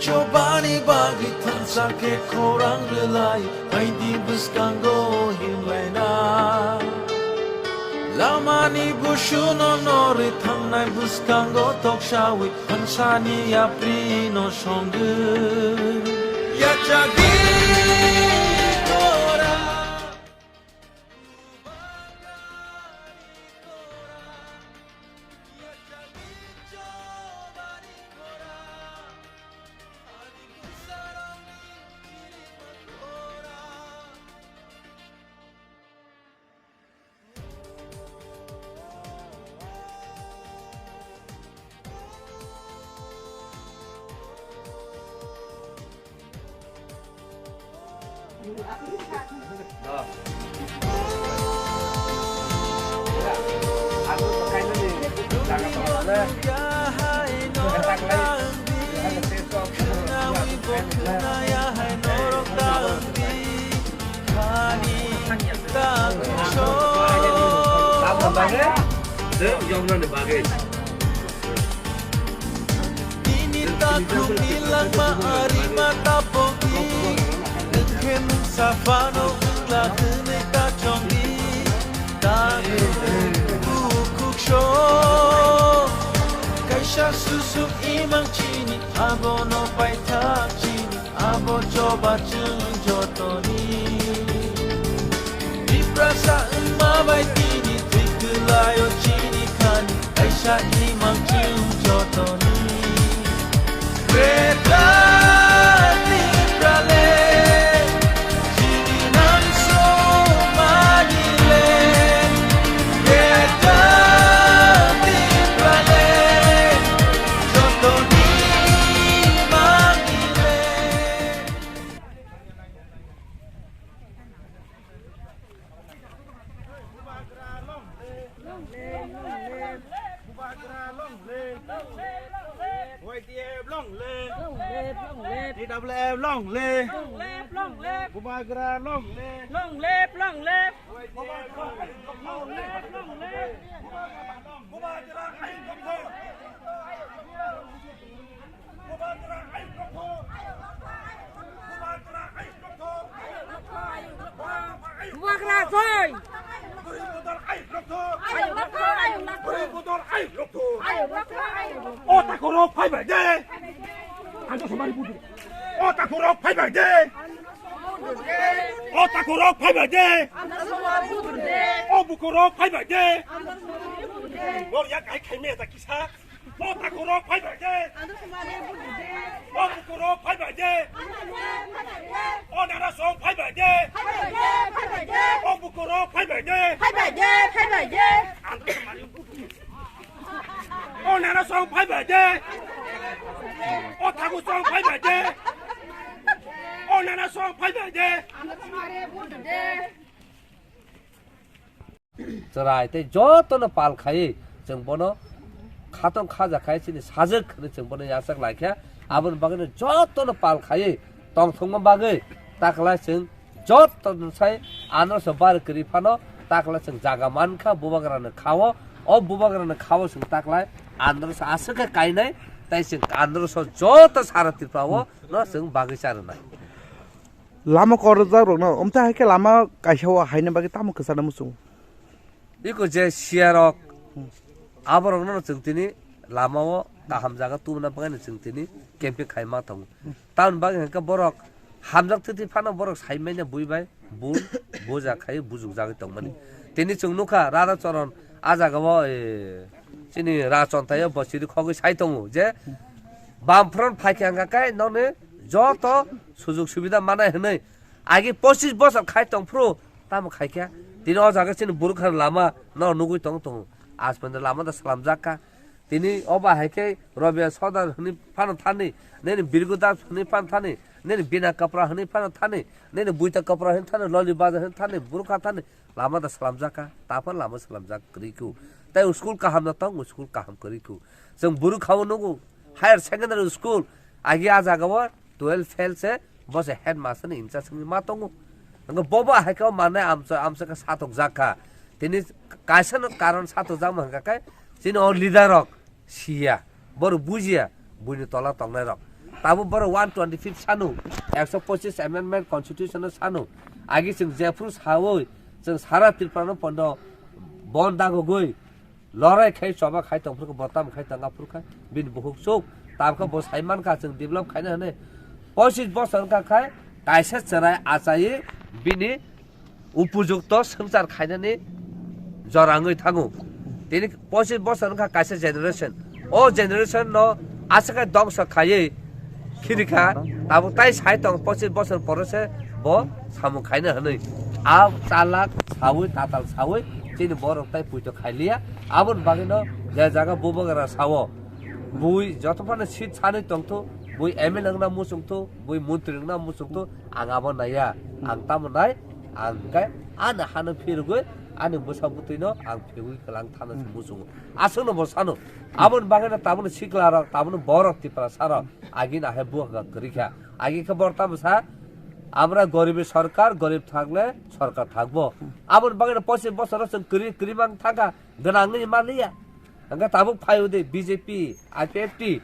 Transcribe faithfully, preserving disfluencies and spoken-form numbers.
Chobani bagwi thansa khe khorang rwlai, baidi bwskango himlaina. Lamani busuno norwi thangnai bwskango toksawi, thansani yaprino songwi. Yachagwi khorang. Tini takhukni langma arima tapokni, nwng khe nwngsa phano wngla hwnwi ta chongdi. Takhuk bukhuk sok kaisa susuk imang chini, abono paithak chini. Abo choba chwng jotoni. Tiprasa wngma bai tini thwi kwlaio chini khani, kaisa imang chwng jotoni. Greater Tipraland, chini nangsomani land. Greater Tipraland, jotoni mangni land. Bubagra long live. Long live, long live. Bubagra long live. Long live, long live. Y T F long live. Long live, long live. T W F long live. Long live, long live. Bubagra long live. Long live, long live. Y T F long live. Long live, long live. Bubagra long live. Bubagra long live. Bubagra joy! O takhurok phai bai de! Ang to somari budu. O takhurok phai bai de! O takhurok phai bai de! O bukhurok phai bai de! Lor ya kai khai me ta kisa. O takhurok phai bai de. O bukhurok phai bai de. O narasong phai bai de. O bukhurok phai bai de. O narasong phai bai de. O thakusong phai bai de. O narasong phai bai de. Chwrai tei jotono pal khaiwi chwng bono khatong khaja khai chini sajwk hwnwi chwng bono yachak lai kha. Aboni bagwino jotono pal khaiwi tongthokma bagwi taklai chwng jotono sai anoroso bar kwrwi phano taklai chwng jaga man kha, bubagrano kha-o. O bubagrano kha-o chwng taklai anoroso aswk khe kainai, tei chwng anoroso joto sara Tripura-o no chwng bagwi cha rwnai. Lama korjak rokno, omtha hai khe lama kaisa o haina bagwi tamo kwchana muchungo? Iko je siya rok, aborokno chwng tini lama o kaham jaga tubuna bagwi chwng tini camping khai ma tongo. Tamoni bagwi hwnkhe borok hamjak thwtwi phano borok sai manya bui bai bul buja khai bujukjagwi tongmani. Tini chwng nukha Radha Charan a jaga o, eh, chini Rajchontai o bo chiri khogwi sai tongo je Bamfront phaikha hwnkha khe nokni joto sujug subida manai hwnwi agi pochis bosor khai tongphuru tamo khaikha. Tini o jaga chini Burukhani lama no nugwi tong tongo. Aspanda lama da salamjak kha. Tini o ba hai khe Rabia Sodar hwnwi phano thani, nini Birgu Das hwnwi phano thani, nini Bina Kapra hwnwi phano thani, nini Buita Kapra hwnwi thani, Loli Bazar hwnwi thani, Burukha thani, lama da salamjak kha, taphano lama salamjak kwrwi kho. Tai school kaham no tongo, school kaham kwrwi kho. Chwng Burukha o nukgo, higher secondary school, agi a jaga o twelve fail se, bo se headmaster ni in charge wngwi ma tongo. Hwnkhe bobo hai khe o manai amchoi amchoi khe satokjak kha. Tini kaisa no karon satokjakma hwnkha khe chini o leader rok siya, borok bujiya, buini tola tongnai rok. Tabuk borok one twenty fifth sanu, ekso pochis amendment constitution no sanu. Agi chwng jephru sawi, chwng sara Tripura no pondo bon dagogwi lorai khai choba khai tongphru khe, botam khai tongga phru khe, bini bukhuk chuk. Tabukhe bo sai mankha chwng develop khaina hwnwi. Pochis bosor wngkha khai kaisa chwrai achai bini upojukto swngchar khainani jora wngwi thango. Tini pochis bosor wngkha kaisa generation. O generation no aswk khai dongso khaiwi khirikha, tabuk tai sai tong pochis bosor pore se bo samung khaina hwnwi. A chalak sawi, tatal sawi chini borok tai puito khailiya. Aboni bagwino je jaga bubagra sao, bui joto phano seat sanwi tongthu, bui M L A wngna muchungthu, bui montri wngna muchungthu, ang abo naiya. Ang tamo nai, ang khe ani hano phirugwi ani bwsa bwtwino ang phirwi kwlang thana se muchungo. Aswkno bo sano. Aboni bagwino tabukni siklarok, tabukni borok Tiprasarok agini ahai buwak kwrwi kha. Agi khe borok tamo sa, "Amra goribi sorkar, gorib thakle sorkar thakbo." Aboni bagwino pochis bosoro chwng kwrwi, kwrwi mang thangkha, gwnangwi manliya. Hwnkhe tabuk phaio de B J P, I P F T,